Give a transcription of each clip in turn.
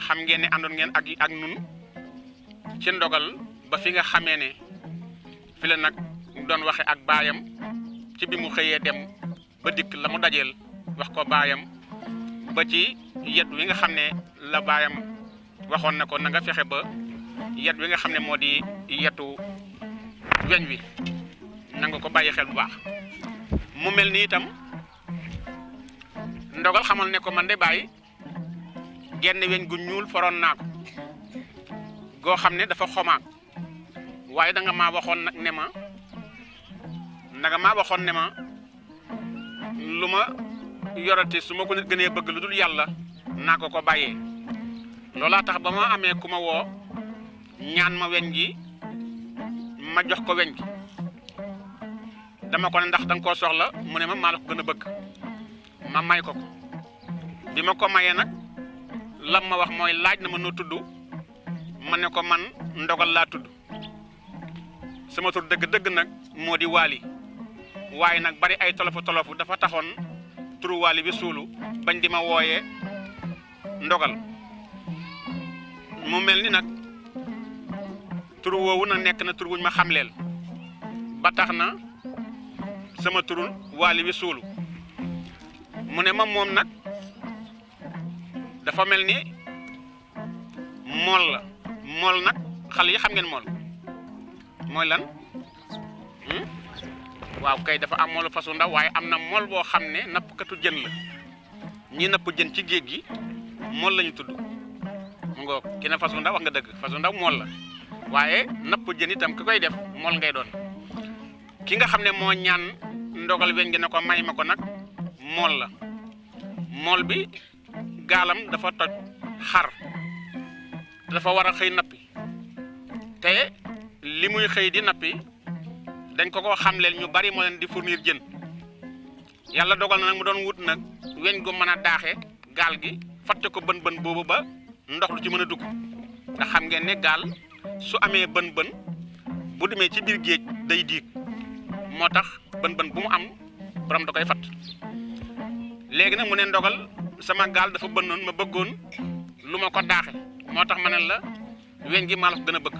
xam ngeen ne àndoon ngeen ak nun ci ndogal ba fi nga xamee ne fi la nag doon waxe ak baayam ci bi mu xëyee dem ba dikk la mu dajeel wax ko baayam ba ci yet wi nga xam ne la baayam waxoon na ko na nga fexe ba yet wi nga xam ne moo di yetu weñ wi na nga ko bàyyi xel bu baax. mu mel ni itam ndogal xamal ne ko man de bàyyi genn weñ gu ñuul foroon naa ko goo xam ne dafa xomaag waaye danga maa waxoon nag ne ma lu ma yorati su ma ko nit gënee bëgg lu dul yàlla naa ko bàyyee loolaa tax ba ma amee ku ma woo ñaan ma weñ gi ma jox ko weñ gi dama ko ne ndax danga koo soxla mu ne ma maa la ko gën a bëgg ma may ko bi ma ko mayee nag lam ma wax mooy laaj na ma noo tudd ma ne ko man ndogal laa tudd sama tur dëgg-dëgg nag moo di waali waaye nag bari ay tolofu dafa taxoon turu waali bi suulu bañ di ma wooyee ndogal mu mel ni nag turu woowu nag nekk na tur wuñ ma xamleel ba tax na sama turu waali bi suulu mu ne ma moom nag dafa mel ni mool nag xale yi xam ngeen mool mooy lan waaw kay dafa am moolu fasu ndaw waaye am na mool boo xam ne nappkatu jën la ñi napp jën ci géej gi mool lañu tudd mu ngoog ki ne fasu ndaw wax nga dëgg fasu ndaw mool la waaye napp jën itam ki koy def mool ngay doon ki nga xam ne moo ñaan ndogal weñ gi ne ko may ma ko nag mool la mool bi gaalam dafa toj xar dafa war a xëy nappi te li muy xëy di nappi dañ ko xamleel ñu bari moo leen di fournir jën yàlla dogal na nag mu doon wut nag weñ gu mën a daaxe gaal gi fatte ko bën boobu ba ndox lu ci mën a dugg nga xam ngeen ne gaal su amee bën bu demee ci biir géej day diig moo tax bën bu mu am borom da koy fatt léegi nag mu ne ndogal sama gaal dafa bënnoon ma bëggoon lu ma ko daaxe moo tax ma ne la weñ gi maa la ko gën a bëgg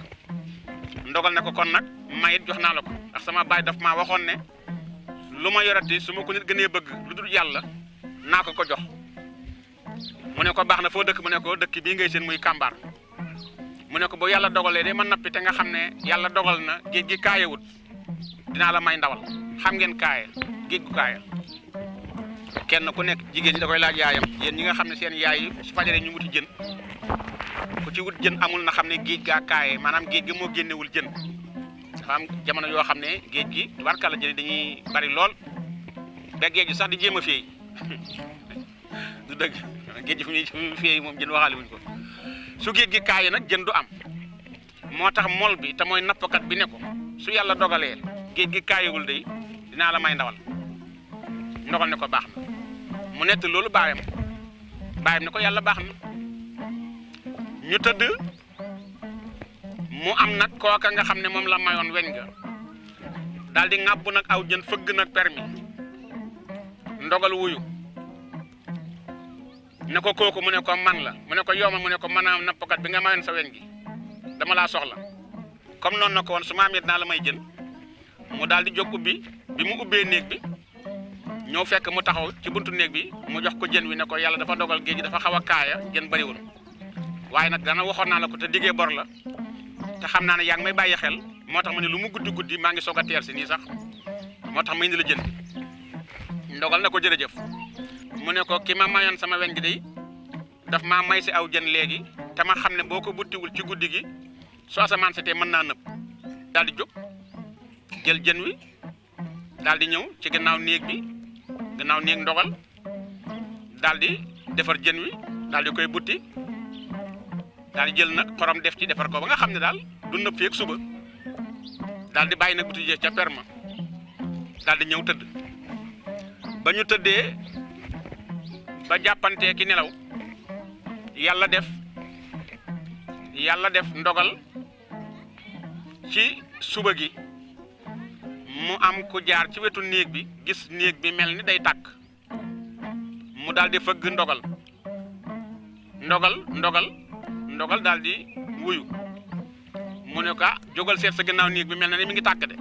ndogal ne ko kon nag mayit jox naa la ko ndax sama baay daf maa waxoon ne lu ma yorati su ma ko nit gënee bëgg lu dul yàlla naa ko jox mu ne ko baax na foo dëkk mu ne ko dëkk bii ngay seen muy kàmbaar mu ne ko bu yàlla dogalee de ma nappi te nga xam ne yàlla dogal na géej gi kaayewut dinaa la may ndawal xam ngeen kaaye géej gu kaaye kenn ku nekk jigéen ñi da koy laaj yaayam yéen ñi nga xam ne seen yaay yi su fajaree ñu wuti jën ku ci wut jën amul na xam ne géej gaa kaaye maanaam géej gi moo génnewul jën dafa am jamono yoo xam ne géej gi tubaarkàlla jën dañuy bari lool ba géej gi sax di jéem a féey du dëgg géej gi fu ñuy féey moom jën waxaale wuñ ko su géej gi kaaye nag jën du am moo tax mol bi te mooy nappkat bi ne ko su yàlla dogalee géej gi kaayewul day dinaa la may ndawal ndogal ne ko baax na mu nett loolu baayam ne ko yàlla baax na ñu tëdd mu am nag kooka nga xam ne moom la mayoon weñ ga daal di ŋàbb nag aw jën fëgg nag permis ndogal wuyu ne ko kooku mu ne ko man la mu ne ko yow ma mu ne ko maanaam nappkat bi nga mayoon sa weñ gi dama laa soxla comme noonu na ko woon su ma amee dinaa la may jën mu daal di jóg ubbi bi mu ubbee néeg bi ñëw fekk mu taxaw ci buntu néeg bi mu jox ko jën wi ne ko yàlla dafa dogal géej gi dafa xaw a kaaya jën bariwul waaye nag dana waxoon naa la ko te diggee bor la te xam naa ne yaa ngi may bàyyi xel moo tax ma ne lu mu guddi maa ngi soog a teer si nii sax moo tax ma indi la jën ndogal na ko jërëjëf mu ne ko ki ma mayoon sama weñ gi day daf maa may si aw jën léegi te ma xam ne boo ko buttiwul ci guddi gi su asamaan setee mën naa nëb daal di jóg jël jën wi daal di ñëw ci gannaaw néeg ndogal daal di defar jën wi daal di koy butti daal di jël nag xorom def ci defar ko ba nga xam ne daal du nëb fii ak suba daal di bàyyi nag butti jee ca perma daal di ñëw tëdd ba ñu tëddee ba jàppantee ki nelaw yàlla def ndogal ci suba gi mu am ku jaar ci wetu néeg bi gis néeg bi mel ni day tàkk mu daal di fëgg ndogal ndogal daal di wuyu mu ne ko jógal seet sa gannaaw néeg bi mel na ni mi ngi tàkk de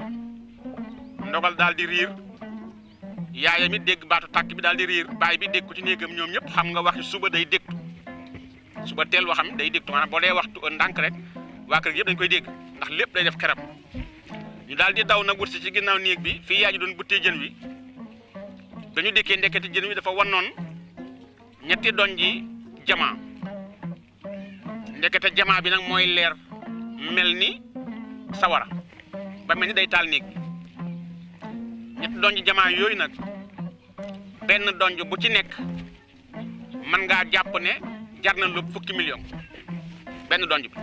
ndogal daal di riir yaayam it dégg baatu tàkk bi daal di riir baay bi dégg ko ci néegam ñoom ñëpp xam nga waxi suba day dégtu suba teel waxam day dégtu maanaam boo dee waxtu ndànk rek waa kër yëpp dañ koy dégg ndax lépp day def xeram ñu daal di daw nag wut si ci ginnaaw néeg bi fii yaay ji doon buttee jën wi dañu dékkee ndekkati jën wi dafa wannoon ñetti doñ ji jamaa ndekete jamaa bi nag mooy leer mel ni sawara ba mel ni day taal néeg bi ñetti doñ ji jamaa yooyu nag benn donj bu ci nekk mën ngaa jàpp ne jar na lu fukki million benn donj bi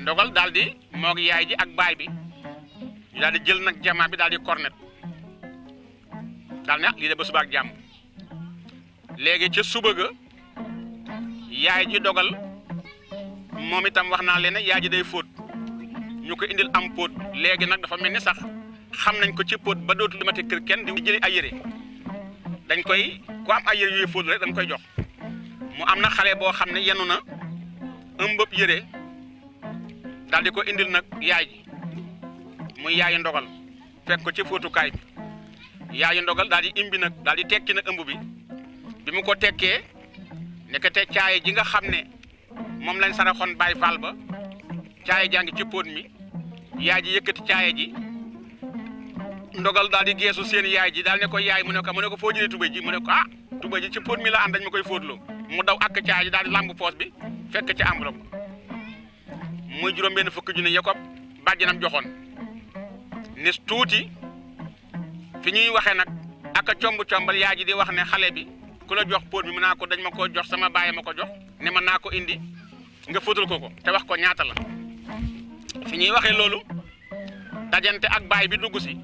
ndogal daal di moog yaay ji ak baay bi ñu daal di jël nag jamaa bi daal di cornet daal ne lii de ba suba ak jàmm léegi ca suba ga yaay ji dogal moom itam wax naa leen ne yaay ji day fóot ñu ko indil am póot léegi nag dafa mel ni sax xam nañ ko ci póot ba dootul limate kër kenn di jëli ay yére dañ koy ku am ay yére yooyu fóot rek dañ koy jox mu am na xale boo xam ne yenu na ëmbëb yére daal di ko indil nag yaay ji muy yaayu ndogal fekk ko ci fóotukaay bi yaayu ndogal daal di imbi nag daal di tekki nag ëmb bi mu ko tekkee nekkate caaye ji nga xam ne moom lañ saraxoon Baay Faal ba caaye jaa ngi ci póot mi yaay ji yëkkati caaye ji ndogal daal di geesu seen yaay ji daal ne ko yaay mu ne ko foo jëlee tubéy ji mu ne ko tubéy ji ci póot mi la ànd dañ ma koy fóotloo mu daw ak caaye ji daal di làmb poos bi fekk ci enveloppe muy juróom benn fukki junni ya ko bàjjanam joxoon nis tuuti fi ñuy waxee nag ak a comb-combal yaay ji di wax ne xale bi ku la jox póot bi mu naa ko dañ ma ko jox sama baay ma ko jox ne ma naa ko indi nga fóotal ko te wax ko ñaata la fi ñuy waxee loolu dajante ak baay bi dugg si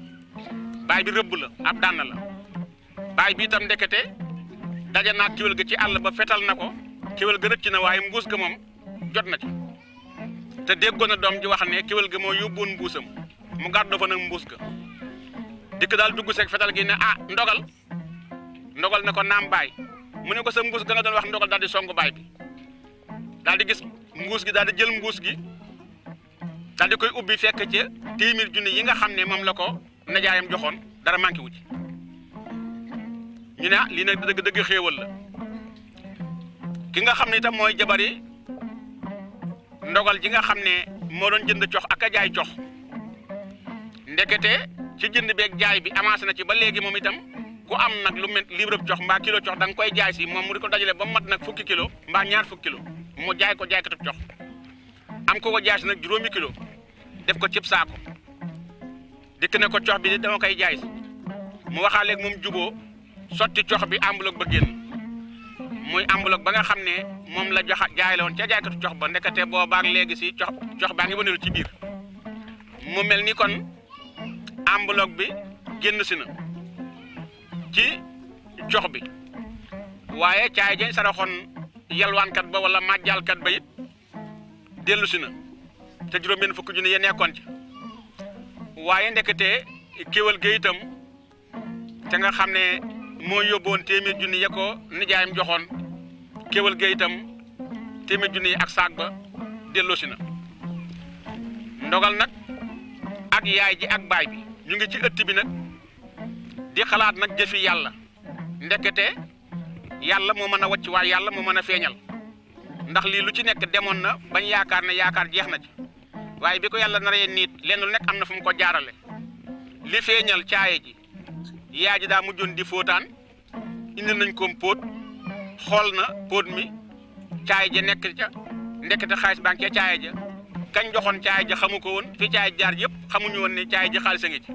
baay bi rëbb la ab dànn la baay bi itam ndekete daje naa kéwél ga ci àll ba fetal na ko kéwél ga rëcc na waaye mbuus ga moom jot na ci te déggoon na doom ji wax ne kéwél ga moo yóbbuwoon mbuusam mu gàddu fa nag mbuus ga dikk daal dugg seeg fetal gi ne ndogal ne ko naam baay mu ne ko sa mbuus ga nga doon wax ndogal daal di song baay bi daal di gis mbuus gi daal di jël mbuus gi daal di koy ubbi fekk ca téeméer junni yi nga xam ne moom la ko najaayam joxoon dara manqué wu ci ñu ne lii nag dëgg xéewal la ki nga xam ne itam mooy jabari ndogal ji nga xam ne moo doon jënd cox ak a jaay cox ndekete ci jënd beeg jaay bi avancé na ci ba léegi moom itam ku am nag lu mel libre cox mbaa kilo cox da nga koy jaay si moom mu di ko dajale ba mat nag fukki kilo mbaa ñaar fukki kilo mu jaay ko jaaykatu cox am ko jaay si nag juróomi kilo def ko cib saako dikk ne ko cox bi dama koy jaay si mu waxaaleeg moom juboo sotti cox bi enveloppe ba génn muy enveloppe ba nga xam ne moom la jaay la woon ca jaaykatu cox ba ndekete boobaak léegi si cox baa ngi waneelu ci biir mu mel ni kon enveloppe bi génn si na ci cox bi waaye caay jañ saraxoon yalwaankat ba wala màjjaalkat ba it dellu si na te juróom-benn fukki junni ya nekkoon ci waaye ndekete kéwél ga itam te nga xam ne moo yóbboon téeméer junni ya ko nijaayam joxoon kéwél ga itam téeméer junni yi ak saak ba dellu si na ndogal nag ak yaay ji ak baay bi ñu ngi ci ëtt bi nag di xalaat nag jëfi yàlla ndekete yàlla moo mën a wàcc waaye yàlla moo mën a feeñal ndax lii lu ci nekk demoon na bañ yaakaar ne yaakaar jeex na ci waaye bi ko yàlla naree niit lenn lu nekk am na fu mu ko jaarale li feeñal caaye ji yaay ji daa mujjoon di fóotaan indi nañ ko póot xool na póot mi caaye ja nekk ca ndekete xaalis baa ngi ca caaye ja kañ joxoon caaye ja xamu ko woon fi caaye jaar yëpp xamuñu woon ne caaye ji xaalis a ngi ci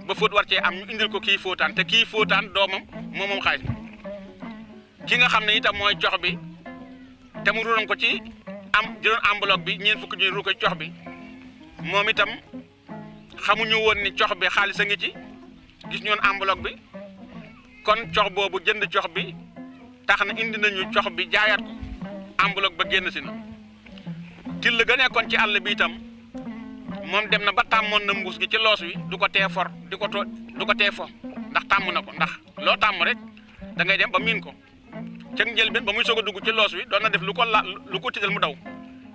ba fóot war cee am ñu indil ko kii fóotaan te kii fóotaan doomam moom xaalis bi ki nga xam ne itam mooy cox bi te mu ruuroon ko ci am jëloon enveloppe bi ñeent fukki junni ru ko cox bi moom itam xamuñu woon ni cox bi xaalis a ngi ci gis ñoon enveloppe bi kon cox boobu jënd cox bi tax na indi nañu cox bi jaayaat ko enveloppe ba génn si na till ga nekkoon ci àll bi itam moom dem na ba tàmmoon na mbuus gi ci loos wi du ko tee for du ko tee fo ndax tàmm na ko ndax loo tàmm rek da ngay dem ba miin ko ca njëlbeen ba muy soog a dugg ci loos wi doon na def lu ko tiital mu daw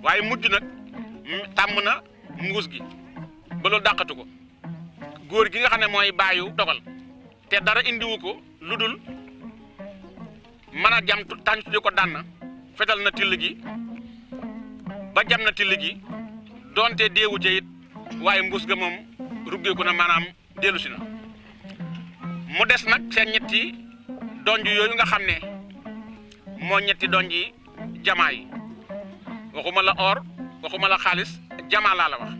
waaye mujj nag tàmm na mbuus gi ba loolu dàqatu ko góor gi nga xam ne mooy baayu dogal te dara indiwu ko lu dul mën a jam tax ñu ko dànn fetal na till gi ba jam na till gi doonte deewu ca it waaye mbuus ga moom ruggeeku na maanaam dellu si na mu des nag seen ñetti donj yooyu nga xam ne moo ñetti donj yi jamaa yi waxuma la or waxuma la xaalis jamaa laa la wax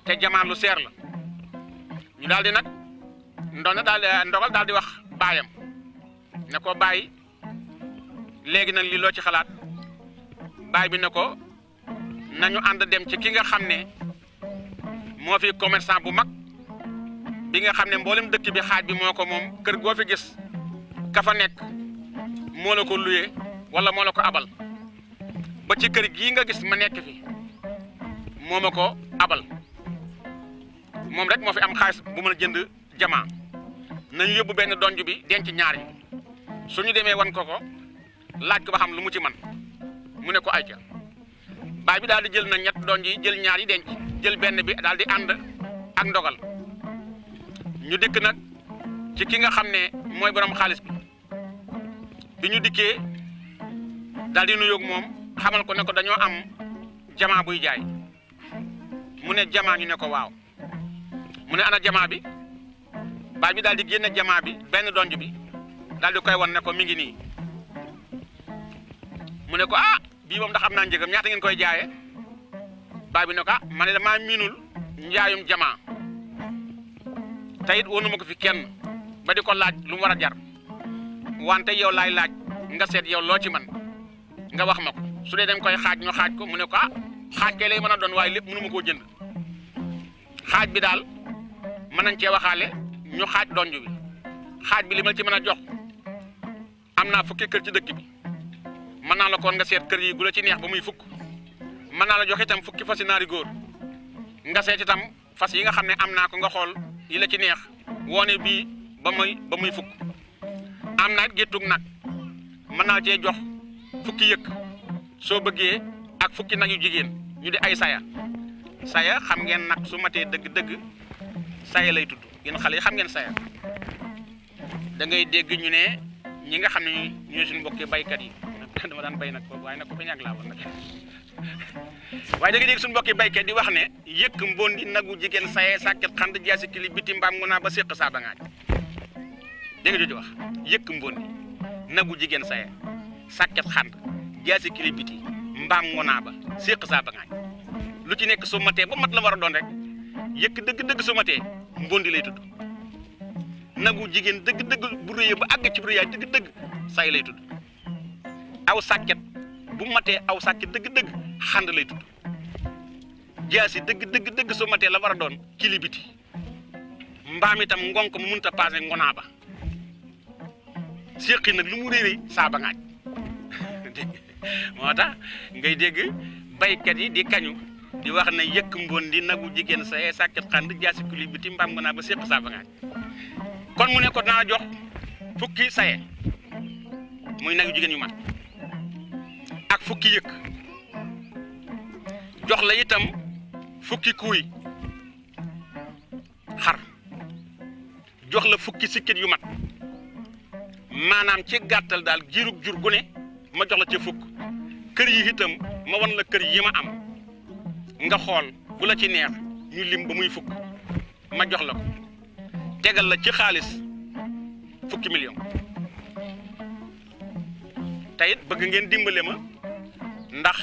te jamaa lu seer la ñu daal di nag ndogal daal di wax baayam ne ko bàyyi léegi nag lii loo ci xalaat baay bi ne ko nañu ànd dem ci ki nga xam ne moo fi commerçant bu mag bi nga xam ne mboolem dëkk bi xaaj bi moo ko moom kër goo fi gis ka fa nekk moo la ko luye wala moo la ko abal ba ci kër gii nga gis ma nekk fi moo ma ko abal moom rek moo fi am xaalis bu mën a jënd jamaa nañu yóbbu benn donj bi denc ñaar yi suñu demee wan ko laaj ko ba xam lu mu ci man mu ne ko ayca baay bi daal di jël na ñett donj yi jël ñaar yi denc jël benn bi daal di ànd ak ndogal ñu dikk nag ci ki nga xam ne mooy borom xaalis bi ñu dikkee daal di nuyoog moom xamal ko ne ko dañoo am jamaa buy jaay mu ne jamaa ñu ne ko waaw mu ne ana jamaa bi baay bi daal di génne jamaa bi benn donj bi daal di koy wan ne ko mi ngi nii mu ne ko ah bii moom ndax am naa njëgam ñaata ngeen koy jaayee baay bi ne ko ah man de damaa miinul njaayum jamaa te it wóonu ma ko fi kenn ba di ko laaj lu mu war a jar wante yow laay laaj nga seet yow loo ci man nga wax ma ko su dee dañ koy xaaj ñu xaaj ko mu ne ko ah xaaj kay lay mën a doon waaye lépp mënu ma koo jënd xaaj bi daal mën nañ cee waxaale ñu xaaj donj bi xaaj bi li ma ci mën a jox am naa fukki kër ci dëkk bi mën naa la koon nga seet kër yi gu la ci neex ba muy fukk mën naa la jox itam fukki fasi naari góor nga seet itam fas yi nga xam ne am naa ko nga xool yi la ci neex woone bii ba muy fukk am naa it géttug nag mën naa cee jox fukki yëkk soo bëggee ak fukki nag yu jigéen ñu di ay saya xam ngeen nag su matee dëgg-dëgg saya lay tudd yéen xale yi xam ngeen saya da ngay dégg ñu ne ñi nga xam ne ñooy suñu mbokki baykat yi dama daan bay nag ko waaye nag ko fa ñàkk laa woon nag waaye da ngay dégg suñu mbokki baykat di wax ne yëkk mbondi nagu jigéen saye sàkket xand jaasi kili biti mbaam ngu naa ba séq saa ba ngaaj dégg nga jooju wax yëkk mbondi nagu jigéen saye sàkket xand jaasi kili biti mbaam ngu naa ba séq saa ba ngaaj lu ci nekk su matee ba mat la war a doon rek yëkk dëgg-dëgg su matee mbondi lay tudd nagu jigéen dëgg-dëgg bu rëyee ba àgg ci bu rëyaay dëgg-dëgg say lay tudd aw sàkket bu matee aw sàkket dëgg-dëgg xand lay tudd jaasi dëgg su matee la war a doon kilibiti mbaam itam ngonk mu mënta paase ngonaa ba séqi nag lu mu réeré saaba ngaaj moo tax ngay dégg baykat yi di kañu di wax ne yëkk mbondi nagu jigéen saye sàkket xand jaasi kilibiti mbaam ngonaa ba séq saaba ngaaj kon mu ne ko naa jox fukki saye muy nagu jigéen yu mat ak fukki yëkk jox la itam fukki kuuy xar jox la fukki sikkit yu mat maanaam ci gàttal daal giirug jur gu ne ma jox la ci fukk kër yi itam ma wan la kër yi ma am nga xool bu la ci neex ñu lim ba muy fukk ma jox la ko tegal la ci xaalis fukki million te it bëgg ngeen dimbale ma ndax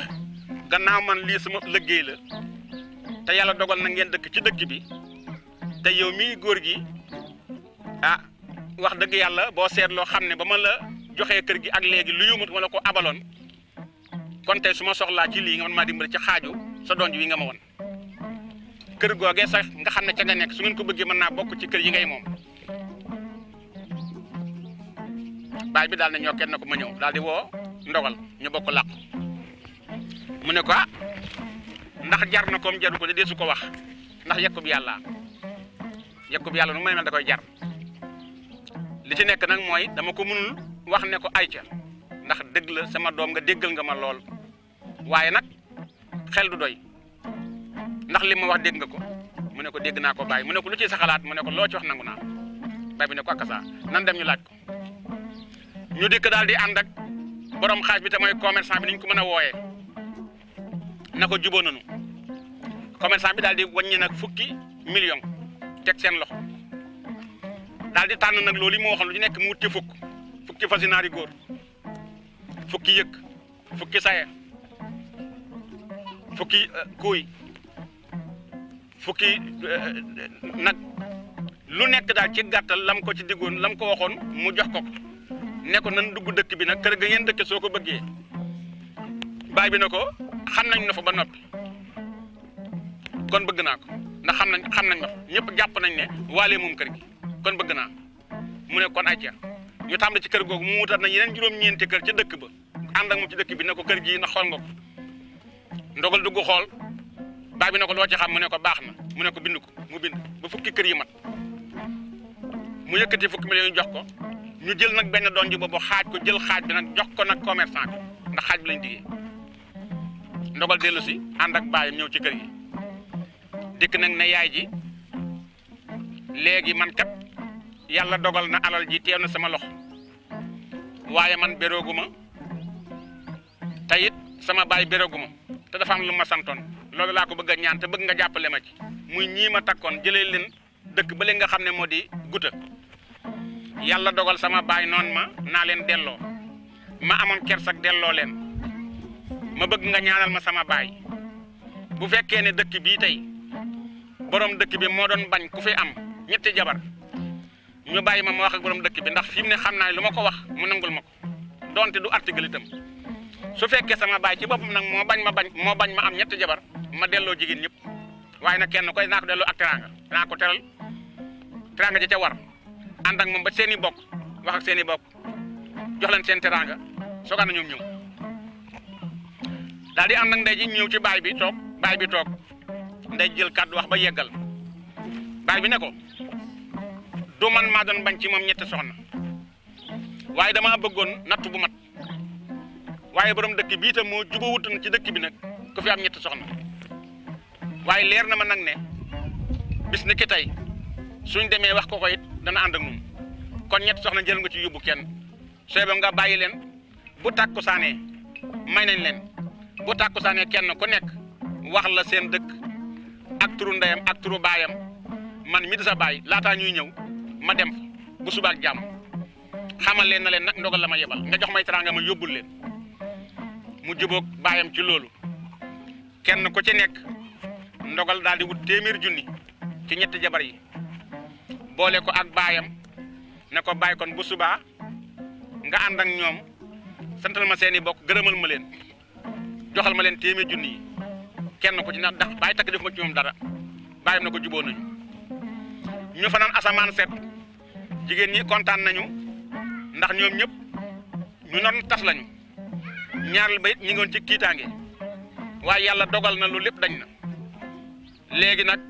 gannaaw man lii sama liggéey la te yàlla dogal na ngeen dëkk ci dëkk bi te yow mii góor gi ah wax dëgg yàlla boo seetloo xam ne ba ma la joxee kër gi ak léegi lu yumut ma la ko abaloon kon tey su ma soxlaa ci lii nga man maa dimbale ci xaaju sa donj wi nga ma won kër googee sax nga xam ne ca nga nekk su ngeen ko bëggee mën naa bokk ci kër yi ngay moom baay bi daal ne ñoo kenn na ko ma ñëw daal di woo ndogal ñu bokk làqu mu ne ko ah ndax jar na koom jaru ko de deesu ko wax ndax yekkub yàlla nu may mel da koy jar li ci nekk nag mooy dama ko mënul wax ne ko ayca ndax dëgg la sama doom nga déggal nga ma lool waaye nag xel du doy ndax li ma wax dégg nga ko mu ne ko dégg naa ko bàyyi mu ne ko lu ci sa xalaat mu ne ko loo ci wax nangu naa baay bi ne ko akasa nan dem ñu laaj ko ñu dikk daal di ànd ak borom xaaj bi te mooy commerçant bi ni ñu ko mën a wooyee na ko jubóo nañu commerçant bi daal di wàññi nag fukki million teg seen loxo daal di tànn nag loolu yi mu waxoon lu ci nekk mu wut ci fukki fasinaari góor fukki yëkk fukki saye fukki kuuy fukki nag lu nekk daal ci gàttal lam ko ci diggoon lam ko waxoon mu jox ko ne ko nan dugg dëkk bi nag kër ga ngeen dëkk soo ko bëggee baay bi ne ko xam nañ na fa ba noppi kon bëgg naa ko ndax xam nañ ma fa ñëpp jàpp nañ ne waalee moom kër gi kon bëgg naa mu ne kon ay ca ñu tàmbali ci kër googu mu wutal nañ yeneen juróom-ñeenti kër ca dëkk ba ànd ak moom ci dëkk bi ne ko kër gii na xool nga ko ndogal dugg xool baay bi ne ko loo ci xam mu ne ko baax na mu ne ko bind ko mu bind ba fukki kër yi mat mu yëkkati fukki millions yu jox ko ñu jël nag benn doon ji boobu xaaj ko jël xaaj bi nag jox ko nag commerçant bi ndax xaaj bi lañ diggee ndogal dellu si ànd ak baayam ñëw ci kër gi dikk nag ne yaay ji léegi man kat yàlla dogal na alal ji teew na sama loxo waaye man bérooguma te it sama baay bérooguma te dafa am lu ma santoon loolu laa ko bëgg a ñaan te bëgg nga jàppale ma ci muy ñii ma takkoon jëlee leen dëkk ba léegi nga xam ne moo di guta yàlla dogal sama baay noonu ma naa leen delloo ma amoon kersak delloo leen ma bëgg nga ñaanal ma sama baay bu fekkee ne dëkk bii tey borom dëkk bi moo doon bañ ku fi am ñetti jabar ñu bàyyi ma wax ak borom dëkk bi ndax fi mu ne xam naa lu ma ko wax mu nangul ma ko donte du article itam su fekkee sama baay ci boppam nag moo bañ ma am ñetti jabar ma delloo jigéen ñëpp waaye nag kenn koy naa ko delloo ak teranga naa ko teral teranga ji ca war ànd ak moom ba seen i bokk wax ak seen i bokk jox leen seen teranga soogaan na ñoom ñëw daal di ànd ak ndey ji ñëw ci baay bi toog ndey jël kàddu wax ba yeggal baay bi ne ko du man maa doon bañ ci moom ñetti soxna waaye dama bëggoon natt bu mat waaye borom dëkk bi itam moo jubawut na ci dëkk bi nag ku fi am ñetti soxna waaye leer na ma nag ne bis ni ki tey suñ demee wax ko it dana ànd ak ñun kon ñetti soxna jël nga ci yóbbu kenn sooy ba nga bàyyi leen bu tàkku saanee may nañ leen bu tàkku saanee kenn ku nekk wax la seen dëkk ak turu ndeyam ak turu baayam man mi di sa baay laataa ñuy ñëw ma dem fa bu suba ak jàmm xamal leen na leen nag ndogal la ma yebal nga jox may teraanga ma yóbbul leen mu jubóog baayam ci loolu kenn ku ci nekk ndogal daal di wut téeméer junni ci ñetti jabar yi boole ko ak baayam ne ko bàyyi kon bu subaa nga ànd ak ñoom santal ma seeni bokk gërëmal ma leen joxal ma leen téeméer junni yi kenn ku ci ndax bàyyi takk def ma ci moom dara bàyyam na ko juboo nañu ñu fanaan asamaan set jigéen ñi kontaan nañu ndax ñoom ñëpp ñu noon tas lañu ñaareel ba it ñi ngoon ci kiitaange waaye yàlla dogal na lu lépp dañ na léegi nag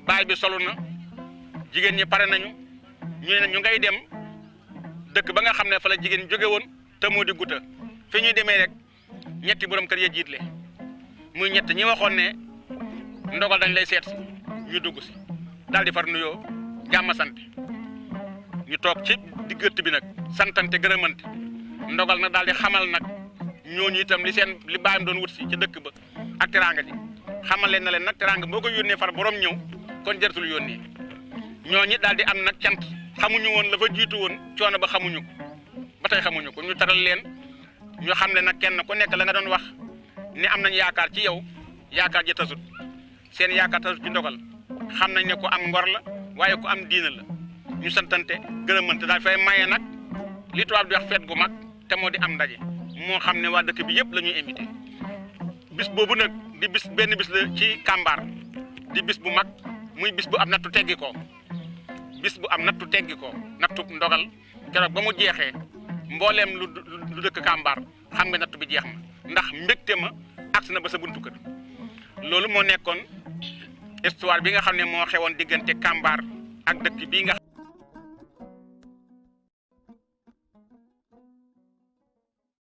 baay bi solu na jigéen ñi pare nañu ñu ngay dem dëkk ba nga xam ne fa la jigéen jóge woon te moo di guta fi ñuy demee rek ñetti borom kër ya jiitle muy ñett ñi waxoon ne ndogal dañ lay seet si ñu dugg si daal di far nuyoo jàmm sant ñu toog ci diggante bi nag santante gërëmante ndogal nag daal di xamal nag ñooñu itam li baayam doon wut si ci dëkk ba ak teraanga ji xamal leen na leen nag teraanga boo ko yónnee far borom ñëw kon jërtul yónnee ñooñu daal di am nag cant xamuñu woon la fa jiitu woon coono ba xamuñu ko ba tey xamuñu ko ñu taral leen ñu xam ne nag kenn ku nekk la nga doon wax ni am nañ yaakaar ci yow yaakaar ji tasut seen yaakaar tasut ci ndogal xam nañ ne ku am ngor la waaye ku am diina la ñu santante gërëmante daal fay maye nag li tubaab di wax feet gu mag te moo di am ndaje moo xam ne waa dëkk bi yëpp la ñuy invité bis boobu nag di bis benn bis la ci Kàmbaar di bis bu mag muy bis bu am nattu teggi ko bis bu am nattu teggi ko nattu ndogal keroog ba mu jeexee mbooleem lu dëkk Kàmbaar xam nga nattu bi jeex na ndax mbégte ma agsi na ba sa buntu kër loolu moo nekkoon histoire bi nga xam ne moo xewoon diggante Kàmbaar ak dëkk bii nga